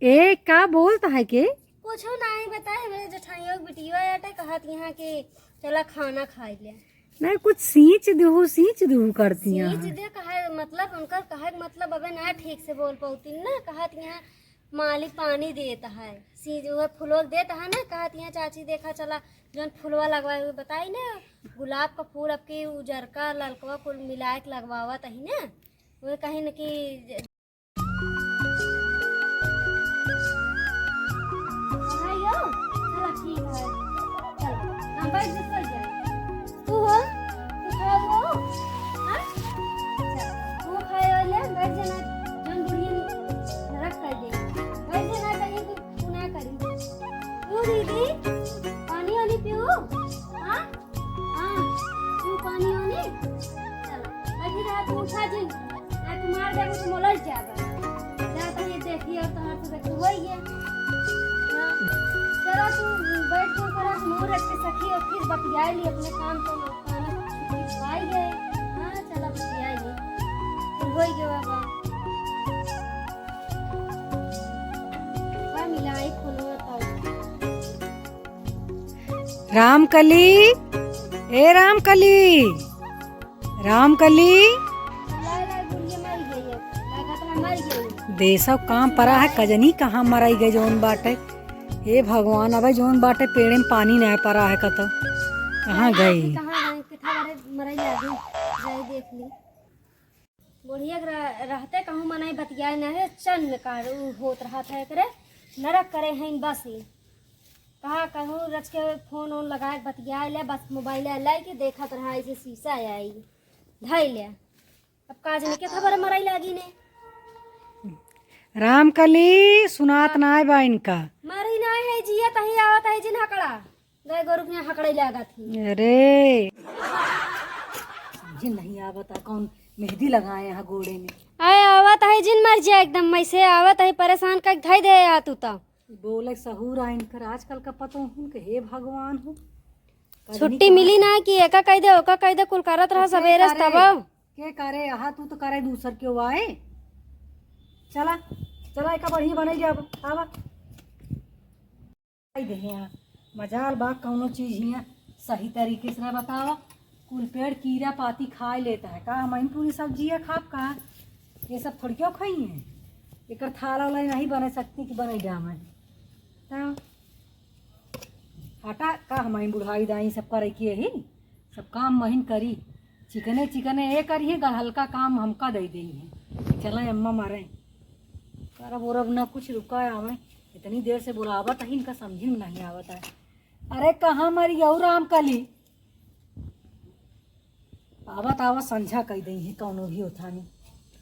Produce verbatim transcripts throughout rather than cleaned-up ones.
ए, का बोलत है के? कुछो नाहीं बताए, मेरे जेठानियों के बिटिया आटे कहत यहाँ के चला खाना खाई ले। नहीं, कुछ सींच दुहू, सींच दुहू करती हैं। सींच दे कहे, मतलब, उनकर कहे के मतलब अबे ना ठीक से बोल पौती ना, कहत यहाँ माली पानी देत है, सींच उहे फुलवा के देत है ना, कहत यहाँ चाची देखा चला, जौन फुलवा लगवाए हुए बताई ना, गुलाब का फूल अब की उजरका ललकवा कुल मिलाए के लगवावत है ना, उहे कहीं न कि हाँ, यो? चला, ठीक है। चला, हाँ, बैठ जा, बैठ जा। तू हो? तू खाओ हो? हाँ? अच्छा, तू खाए वाले, बैठ जाना, जौन बुढ़िया नरक कर दे। बैठ जाना, कहीं तू, तू ना करी। तू दीदी, पानी वानी पीऊ? हाँ? हाँ, तू पानी वानी? चलो, बैठी रहा, तू उठा जिन। आ, तू मार देबो तो मोलस जाबा। जा तो ये देखी और तोहार से देखो वही है। हाँ, चलो तू बैठ के करा, हम और अच्छे सखी और फिर बतियाए ली अपने काम को, खाना छुट्टी पाई गए। हाँ, चलो बतियाए ली। फिर वही गए बाबा। बा मिलाई खोलो बताओ। रामकली, ए रामकली, रामकली। देसव काम परा है, कजनी कहाँ मराई गए जौन बाटे। हे भगवान, अबे जौन बाटे पेड़े में पानी नहीं परा है कतो, कहाँ गई? कहाँ गई? कितना बड़े मराई लागी, जाए देख ली। बुढ़िया के रह-, रहते कहूँ मनई बतियाए न है, चन में का उ होत रहत है एकरे, नरक करे हैं बस ही। कहा कहूँ रच के फोन ओन लगाए के बतियाए ले, बस मोबाइल ले के देखत रहा, ऐसे शीशा आई, धई ले। अब का जाने के खबर मरई लागी ने। रामकली, सुनात नाय बा इनका। मरी नाय है, जिया तही आवत है जिन हकड़ा। गाय गोरु के यहाँ हकड़े लागत ही। अरे। समझे नहीं आवत है, कौन मेहंदी लगाए हैं गोड़े में। आए आवत है जिन मर जाए एकदम, मैं से आवत है परेशान कर धई दे आ तू तो। बोले सहूर आ इनकर, आजकल का पतो हूँ कि हे भगवान हो। का जानी छुट्टी कहाँ मिली से ना कि एका कह दे, ओका कह दे, कुल करत रहा तो के सबेरे से करे? तब। के करे? आहा, तू तो करे दूसर के आए। चला, चला, एका बढ़िया बनाई जाब। आवा। खाई दे हियाँ। मजाल बा कौनो चीज हियाँ सही तरीके से ना बतावा। कुल पेड़ कीड़ा पाती खाए लेता है। का हमइन पूरी सब्जियाँ खाब का? ये सब थोड़ी क्यों खाई हैं? एकर थाला वाला नहीं बने सकती कि बने जावे। तब हटा का हमइन बुढ़ाई दाई सब करे के यही सब काम महीन करी। चिकने चिकने ये करी है, गढ़लका काम हमका दे दे है। चले अम्मा मारे। करब ओरब ना कुछ रुका आवे। इतनी देर से बुलावत है, इनका समझ में नहीं आवत है। अरे कहाँ मरी गऊ रामकली? आवत आवत संझा कई दई है कौनो भी होथानी।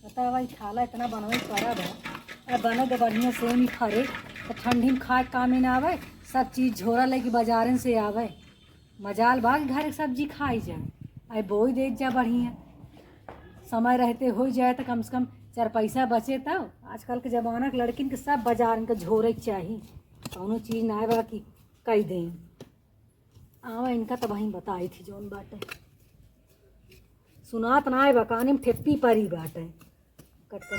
बतावा, ई थाला इतना बनवे के पड़ा बा। अब बने तो बढ़िया से नहीं फरे, तो ठंडी में खाए के कामे ना आवे। सब चीज झोरा लेके बाजारन से आवे। मजाल बा कि घर के सब्जी खाई जाए, आई बोई देत जा बढ़िया। समय रहते हो जाए तो कम से कम चार पैसा बचे। तब आजकल के जमाना के लड़किन के सब बाजारन के झोरे के चाही। कौनो चीज ना बा कि कई देई। आवा, इनका तब वहीं बताई थी जौन बाटे। सुनात ना आए बा, काने में ठेप्पी परी बाटे। कट कर।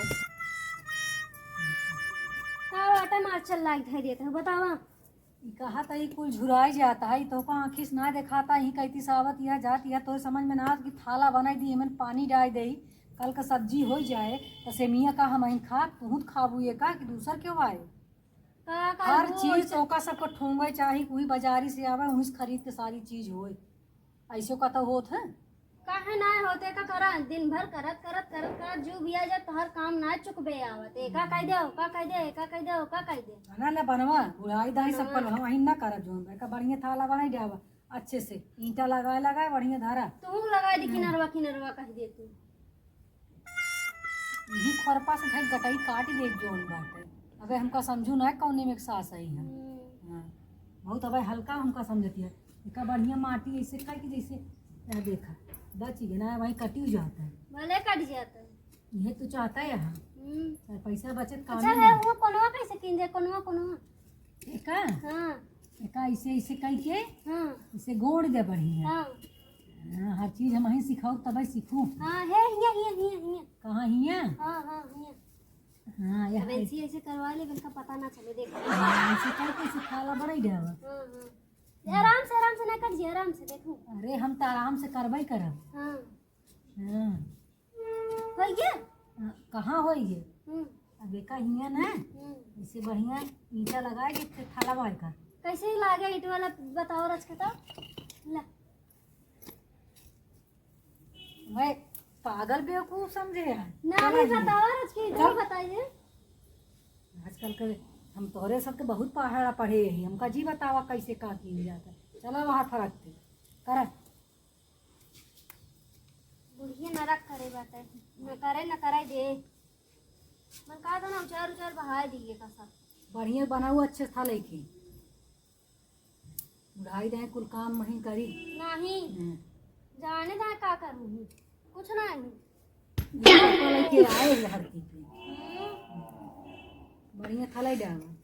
का बाटे, मार चल लाग धर देत है, बतावा। ई कहा त ई कुल झुराई जाता है, तो का आँखी से ना देखाता, ही कहती सावत या जात या, तो समझ में ना आवत कि थाला बनाई दी, एमन पानी डाल दे, कल का सब्जी हो जाए, तो सेमिया का हम खा, तू खाबू ये का कि दूसर क्यों आए? का, का हर रोज चीज ओका सबको ठोंगे चाही, वही बाजारी से आवे, वहीं से खरीद के सारी चीज होए। ऐसे का तो होत है? काहे ना होते का करा, दिन भर करत, करत, करत, करत, जो भी आ जाए, तोहर काम ना चुकबे आवत। एका कह दे, ओका कह दे, एका कह दे, ओका कह दे। ना, ना बनवा, बुढ़ाई दाई सब हाँ। पर हम वहीं ना करब जोन, एका बढ़िया थाला बनाई जावा। अच्छे से ईंटा लगाए लगाए बढ़िया धारा। तू लगाए दे हम्म। किनरवा किनरवा कह दे तू। यही खुरपा से भाई गटई काट दे जोन बाटे। अबे हमका समझू ना कौने में एक सास आई है। हम्म। हाँ। बहुत अबे हल्का हमका समझती है। एका बढ़िया माटी ऐसे खाए कि जैसे, या देखा, बच गया ना, वहीं कटी जाता है। भले कट जाता है। ये तो चाहता है यहाँ। हम्म। और पैसा बचत काम अच्छा में है, ना। वो कोनवा कैसे किन जाए, कोनवा, कोनवा? एका? हाँ। एका ऐसे, ऐसे कह के, हाँ। इसे गोड़ दे बढ़िया। हाँ। हाँ, हर चीज हम ही सिखाओ, तब ही सीखू। हाँ, है, हिया, हिया, हिया, हिया। कहाँ हिया? हाँ, हाँ, हिया। हाँ, यह अब ऐसे, ऐसे करवा ले, इनका पता ना चले, देखो। हाँ, ऐसे करके ऐसे खाला बड़ाई देवा। हाँ, हाँ। आराम से, आराम से ना कर जी, आराम से देखो। अरे, हम तो आराम से करबे करब। हाँ। हाँ। होई गया? हाँ, कहाँ होई गया? हम्म। अब एका हियाँ ना, हम्म। ऐसे बढ़िया ईंटा लगाए के फिर थाला बाय का। कैसे लागे ईंट वाला बताओ रच के तो? ला। भाई, पागल बेवकूफ समझे है। ना, चला नहीं जी। बताओ रच के ईंट चल। बताइए। आजकल के हम तोहरे सबके बहुत पहाड़ा पढ़े ही, हमका जी बतावा कैसे का किया जाता। चला वहाँ फरक थे। करा। बुढ़िया नरक करे बाटे, न करे न करे दे। मन कहा था ना, उचार उचार बहाए दिए का सब। बढ़िया बनाऊ, अच्छे था लेके। बुढ़ाई रहे, कुल काम महीन करी। नहीं। हम्म। जाने था का करूँ, कुछ नहीं। बुढ़ापा लेके आए हैं धरती पे। हम्म। बढ़िया था ले डाला।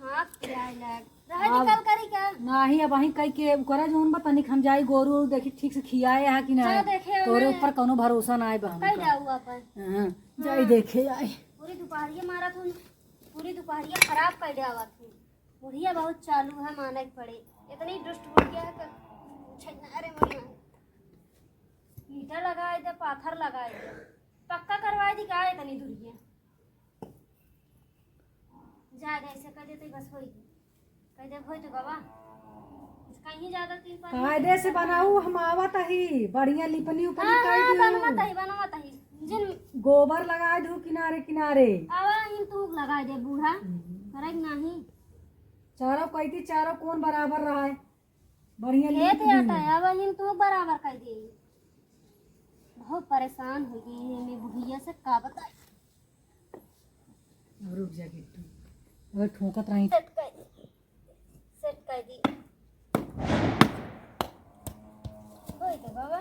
हाँ, किराए लायक। रहे अब निकल करी का? नाही, अब अहीं कह के ओकरा जौन बा, तनिक हम जाई गोरू ओरू देखी ठीक से खियाए हा कि ना। जा देखे तोरे ओने। ऊपर कौनो भरोसा ना आए बा कह हमका। जाऊ अपन। हाँ, जाई हाँ। देखे आई। पूरी दुपहरिया मारत हूँ, पूरी दुपहरिया खराब कर दे आवत हूँ। बुढ़िया बहुत चालू है, माने के पड़े। इतनी दुष्ट बुढ़िया है कि पूछे ना रे मम्मी। ईंटा लगाए दे, पाथर लगाए दे, पक्का करवाए दी का इतनी दुरिया। जा दे, ऐसे कह देते बस होई। कह दे होई तो बाबा, कुछ कहीं ज्यादा तीन पाँच कायदे से बनाऊ, हम आवत ही, बढ़िया लिपनी उपनी हाँ, कर हाँ, दियो। बनवत ही, बनवत ही। जिन गोबर लगा दू किनारे किनारे। आवा इन तू लगा दे बूढ़ा, हम्म। करे कि नाही। चारों कहती, चारों कौन बराबर रहा है? बढ़िया खेत लिप दी। आटा है, आवा इन तू बराबर कर दे। बहुत परेशान हो गई है मैं बुढ़िया से, का बताई। अब रुक जा गिट्टू, अगर ठोकत रही। सेट कर दी, सेट कर दी। होई तो बाबा,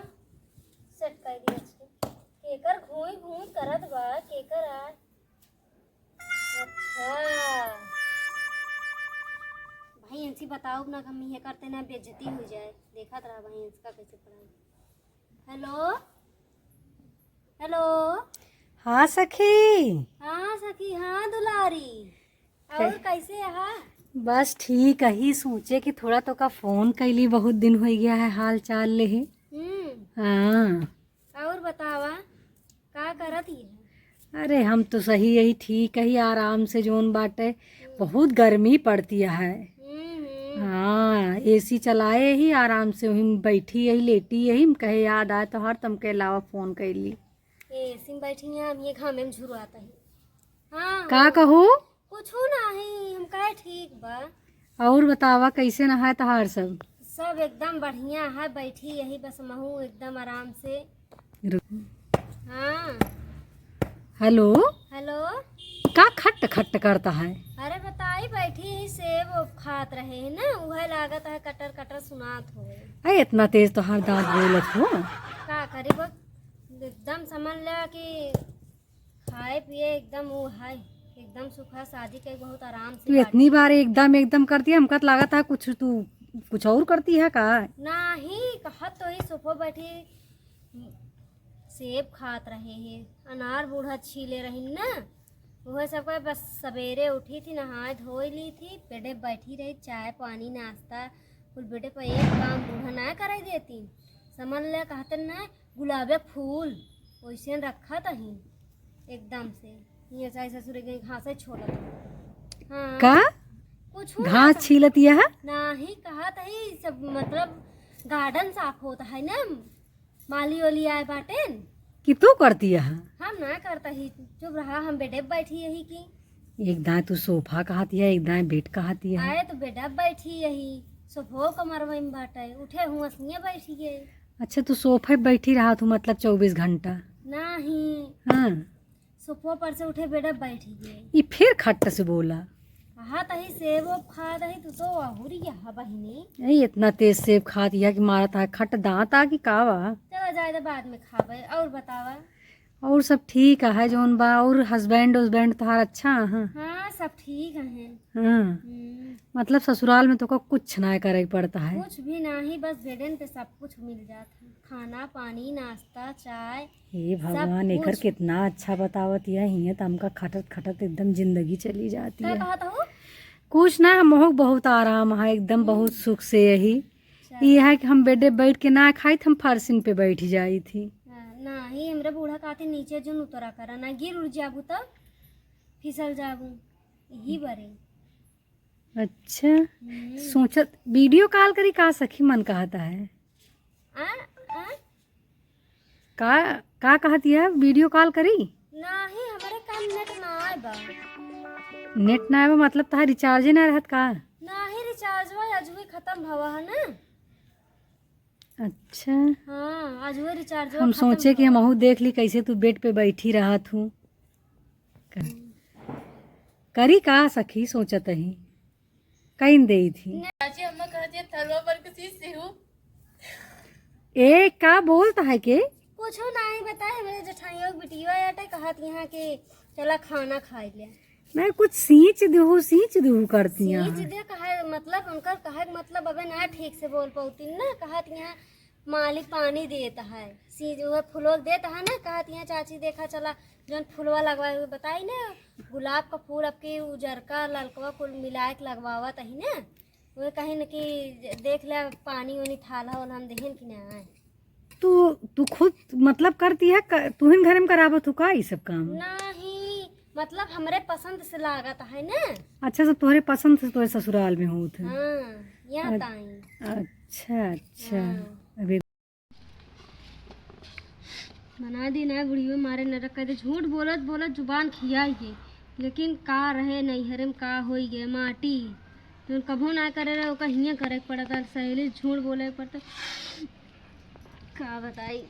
सेट कर दी आज के। केकर घूई घूई करत बा, केकर आ। अच्छा। भाई इनसे बताओ ना, हम ये करते ना बेइज्जती हो जाए। देखत रहा भाई इसका कैसे पढ़ाई। हेलो, हेलो। हाँ सखी। हाँ सखी, हाँ दुलारी। और कै- कैसे है? बस ठीक ही, सोचे कि थोड़ा तोका फोन कैली, बहुत दिन हो गया है हाल चाल लेहे। हम्म। हाँ। और बतावा, का करत ही है? अरे हम तो सही यही ठीक ही, आराम से जौन बाटे। बहुत गर्मी पड़ती है। हम्म, हम्म। हाँ, एसी चलाए ही, आराम से वहीं बैठी यही, लेटी यही, हम कहे याद आए तो हर तुमके अलावा फोन कैली। एसी में बैठी है, हम ये घामे में झुरवाता ही। हाँ, का हो। कहू? कुछू नाही, हम कहे ठीक बा। और बतावा कैसे नहाए तहार सब? सब एकदम बढ़िया है, बैठी यही बस महू एकदम आराम से। रुक। हाँ। हेलो। हेलो। का खट खट करता है? अरे बताई, बैठी ही सेब ओब खात रहे है ना, उहे लागत है कटर कटर सुनात हो। अरे इतना तेज तोहार दांत बोलत हो। का करी बा, एकदम समझ ला कि खाए पिए एकदम वो है, एकदम सुखा शादी के बहुत आराम से तू बाटी। इतनी बार एकदम एकदम करती है, हमका तो लागत है कुछ तू कुछ और करती है का? नाही, कहत तो ही सोफो बैठी सेब खात रहे है, अनार बूढ़ा छीले रही ना, वह सब का बस सवेरे उठी थी, नहाए धोए ली थी, बेडे बैठी रही, चाय पानी नाश्ता कुल बेडे पर एक काम बूढ़ा ना करे देती, समझ ले कहते ना गुलाबे फूल वैसे रखा तही एकदम से। ये चाहे ससुर के घास ही छोलत हो। हाँ। का? कुछ ना घास कहा। छीलत यह? नाही, कहा तही सब, मतलब गार्डन साफ होता है ना, माली वाली आए बाटेन। कि तू करती यह? हम ना करता ही, चुप रहा, हम बेडे बैठी यही की। एक दाएं तू सोफा कहत यह, एक दाएं बेड कहत यह। आए तो बेडा बैठी यही, सोफो कमर में बाटे, उठे हुआ सिया बैठी गए। अच्छा, तू सोफे पे बैठी रहा तू, मतलब चउबीस घंटा? नाही। हाँ। सोफो पर से उठे बेटा बैठ गए। ई फिर खट्ट से बोला। हाँ, तही सेब ओब खा दही, तू तो अहुरी यहाँ बहिनी। ए, इतना तेज सेब खात यह कि मारत है खट दांत आ कि का बा? चला जाए तो बाद में खाबे। और बतावा? और सब ठीक है जौन बा। और husband उस्बैंड तोहार अच्छा है? हाँ, सब ठीक है। हाँ। हम्म। मतलब ससुराल में तोका कुछ ना करे के पड़ता है? कुछ भी नहीं, बस बेडन पे सब कुछ मिल जात है, खाना पानी, नाश्ता, चाय, हे सब भगवान, एकर कुछ। कितना अच्छा बतावत है। हियाँ तो हमका खटत खटत एकदम जिंदगी चली जाती का है। कहत हो? कुछ ना, हमहू बहुत आराम है एकदम, बहुत हम्म। सुख से यही। अच्छा। ये है कि हम बेडे बैठ के ना खाई, हम फर्शिन पे बैठ जाई थी। हाँ, नाही, हमरे बूढ़ा कहते नीचे जुन उतरा करा, ना गिर उड़ जाबू तो फिसल जाबू, यही बरे। अच्छा। हम्म। सोचत वीडियो कॉल करी का सखी, मन कहता है। आ, आ? का, का कहत है, वीडियो कॉल करी? नाही, हमरे काम नेट ना आए बा। नेट ना आए बा मतलब तोहार रिचार्जे ना रहत का? नाही, रिचार्जवा अजुए खत्म भवा है ना। अच्छा। हाँ, अजुए रिचार्जवा हम खत्म सोचे कि भवा। हमहू देख ली कैसे तू बेड पे बैठी रहत हूँ। क-, करी का सखी, सोचत ही कइन देई थी। चाची, अम्मा कहत है, "थरवा पर के सींच दिहू।" ए, का बोलत है के? कुछ नाही बताए, हमरे जेठाइयों के बिटिया आटे कहत यहाँ के चला खाना खाई ले। मैं कुछ सींच दिहू, सींच दिहू करती हैं। सींच दे कहे, मतलब उनकर कहे के मतलब अबे ना ठीक से बोल पौती ना, कहत यहाँ माली पानी देत है, सींच वह फुलवा के देत है ना, कहत यहाँ चाची देखा चला जौन फुलवा लगवाए हुए बताई ना, गुलाब का फूल अब की उजरका ललकवा कुल मिलाए के लगवावत ही ना, वह कहीं न कि देख ले पानी ओनी थाला ओला हम देहन कि ना आए। तू, तू खुद मतलब करती है, क-, तुहिन घर में करावत हो का ई सब काम? नाही, मतलब हमरे पसंद से लागत है ना। अच्छा, सब तोहरे पसंद से तोहरे ससुराल में होत है। हाँ, यहाँ अ-, ताई। अच्छा, अच्छा। हाँ। अबे बना दी ना बुढ़ियो मारे नरक कर दे। झूठ बोलत बोलत जुबान खियाई के, लेकिन का रहे नैहरे में का होई गए माटी, जौन कभो ना करे रहे ओका हियाँ करे के पड़ता। सहेली झूठ बोले के पड़ता। का बताई,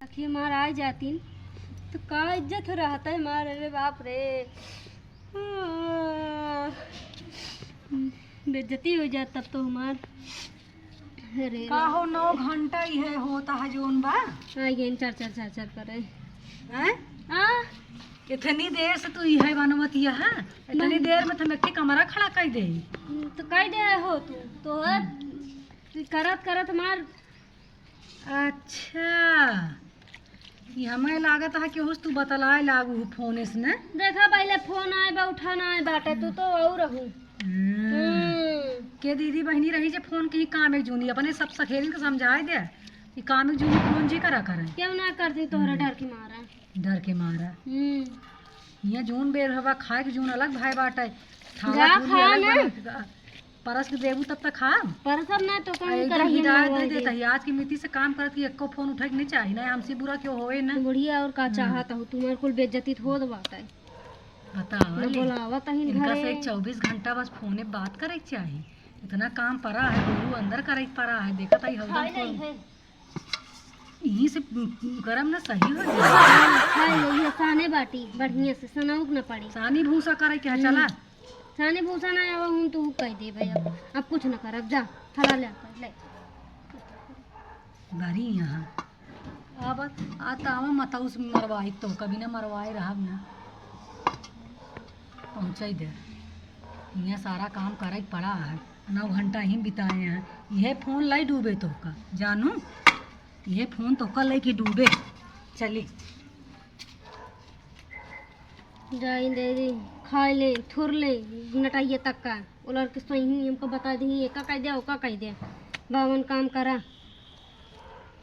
अखिए मार आ जातीन तो का इज्जत रहता है मार, अरे बाप रे। बेइज्जती हो जात तब तो हमार। अरे का हो, नौ घंटा इहे होता है जौन बा? आ गए चर चर चर चर करे। हैं? आ? कितनी देर से तू इहे बनवत यह है? इतनी बन- देर में तो हम एक कमरा खड़ा कर दे। तो कर दे हो तू, तो करत करत हमार। अच्छा, ई हमें लागत है कि उस तू बतलाए लागू हो फोने से, न? देखा पहले फोन आए बा, उठा ना आए बाटे, तू तो और रहू। हम्म। हम्म। के दीदी बहिनी रही जे फोन कहीं काम एक जूनी, अपने सब सहेलिन के समझाए दे कि काम एक जूनी फोन जी करा करे। क्यों ना करती तोहरा हम्म। डर के मारा। डर के मारा। हम्म। हियाँ जून बेर हवा खाए के जून अलग भाई बाटे। खावा जा चूली खा अलग ना। बना के गा-, परस के देबू तब तक खा। परसब ना तो आ, कौन एकदम करहिया हिदायत दे मंगवाई देता दे। है। आज की मिट्टी से काम करत कि एको फोन उठे के नहीं चाहिए, ना हमसे बुरा क्यों होए ना। बुढ़िया और का हम्म। चाहत हो, तुम्हारे कुल बेइज्जती तो होत बाटे। बतावा ना ले। बोलावत ही इनका घरे। से चउबीस घंटा बस फोने बात करे के चाहिए। इतना काम पड़ा है, गोरू अंदर करे के पड़ा है, देखत ही हरदम खाए फोन। नहीं है। यहीं से गरम ना सही हो जाए। हाँ, यही है, साने बाटी, बढ़िया से सनौक न पड़ी। सानी भूसा करे के है, हम्म। चला। सानी भूसा ना आवा, हम तो कह दे भाई, अब, अब कुछ न कर, अब जा, थला ले, ले। बारी यहाँ। अब आ तावा मत उस मरवाई तो, कभी ना मरवाए रहब ना। पहुँचाई दे। यहाँ सारा काम करे के पड़ा है। नौ घंटा ही बिताए हैं। यह फोन लाई डूबे तोहका, जानू, यह फोन तोहका लाई के डूबे। चली। जाई दे दी, खाए ले, थुर ले, नटाइए तक का। ओलर के सही हमको बता दी, एका कह दे, ओका कह दे। बावन काम करा।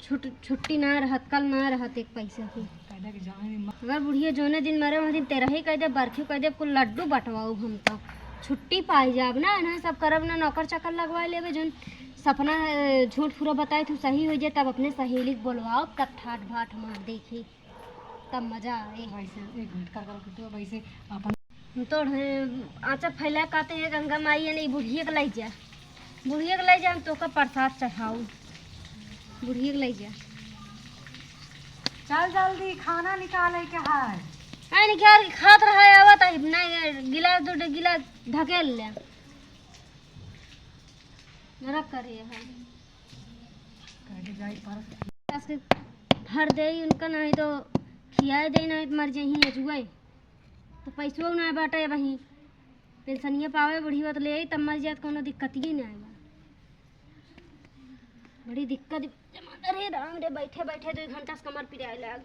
छुट-, छुट्टी ना रहत, कल ना रहत एक पैसा की। कायदा के जाने दे, अगर बुढ़िया जोने दिन मरे, वह दिन तेरह ही कह दे, बरखी कह दे, कुल लड्डू बंटवाऊ हम तो। छुट्टी पाई जाब ना, ना सब करब ना, नौकर चाकर लगवा लेबे, जोन सपना, अ, झूठ पूरा बताए तू सही हो जाए, तब अपने सहेली के बोलवाओ, तब ठाट भाट मार देखी, तब मजा आए। वैसे एक मिनट का कर कुटो, वैसे अपन हम तो ढे-, आचा फैला कहते हैं, "गंगा माई, ये नहीं, बुढ़िया के लाई जा, बुढ़िया के लाई जा, हम तोका प्रसाद चढ़ाऊ, बुढ़िया के लाई जा।" चल जल्दी, खाना निकाले के है। आई निकाल के खात रहा है, आवत है, नहीं, गिलास दो, गिलास ढकेल ले। नरक करे है। काहे जाई पर? आज के भर दे उनका, नहीं तो खियाए दे ना, मर जही अजुए। तो पैसो ना बाटे वहीं, पेंशनिया पावे बुढ़िया तो ले आई, तब मर जात, कोनो दिक्कत ही ना बा। बड़ी दिक्कत। अरे राम रे, बैठे बैठे दो घंटा से कमर पिराए लाग।